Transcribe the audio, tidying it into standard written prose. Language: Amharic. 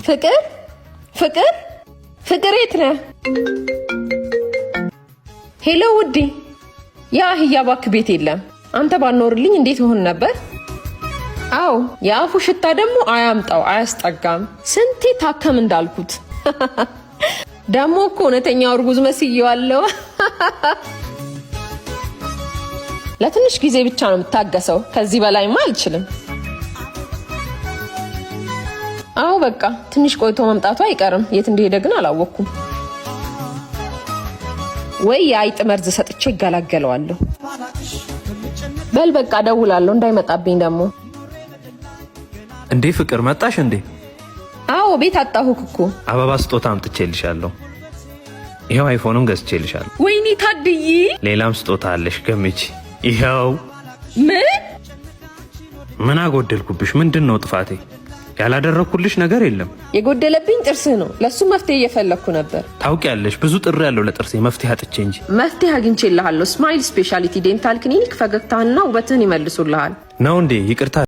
ፍቅር፣ ፍቅር፣ ፍቅር፣ የት ነህ? Hello ውዴ፣ ያ አህያ እባክህ ቤት የለም። አንተ ባትኖርልኝ እንዴት እሆን ነበር? አዎ፣ የአፉ ሽታ ደግሞ አያምጣው አያስጠጋም። ስንቴ ታከም እንዳልኩት። ደግሞ እኮ እውነተኛው እርጉዝ መስዬዋለሁ። ለትንሽ ጊዜ ብቻ ነው የምታገሰው። ከዚህ በላይማ አልችልም። አዎ፣ በቃ ትንሽ ቆይቶ መምጣቱ አይቀርም። የት እንደሄደ ግን አላወቅኩም። ወይ የአይጥ መርዝ ሰጥቼ ይገላገለዋለሁ። በል በቃ ደውላለሁ፣ እንዳይመጣብኝ ደግሞ። እንዴ ፍቅር፣ መጣሽ እንዴ? አዎ፣ ቤት አጣሁክ እኮ። አበባ ስጦታ አምጥቼልሻለሁ። ይኸው iPhone ም ገዝቼልሻለሁ። ወይኔ ታድዬ! ሌላም ስጦታ አለሽ፣ ገምቺ። ይኸው። ምን? ምን አጎደልኩብሽ? ምንድን ነው ጥፋቴ? ያላደረግኩልሽ ነገር የለም። የጎደለብኝ ጥርስህ ነው። ለሱ መፍትሄ እየፈለግኩ ነበር። ታውቂያለሽ፣ ብዙ ጥሬያለሁ ለጥርሴ መፍትሄ አጥቼ እንጂ። መፍትሄ አግኝቼልሃለሁ። Smile Specialty Dental Clinic ፈገግታህንና ውበትህን ይመልሱልሃል። ነው እንዴ? ይቅርታ።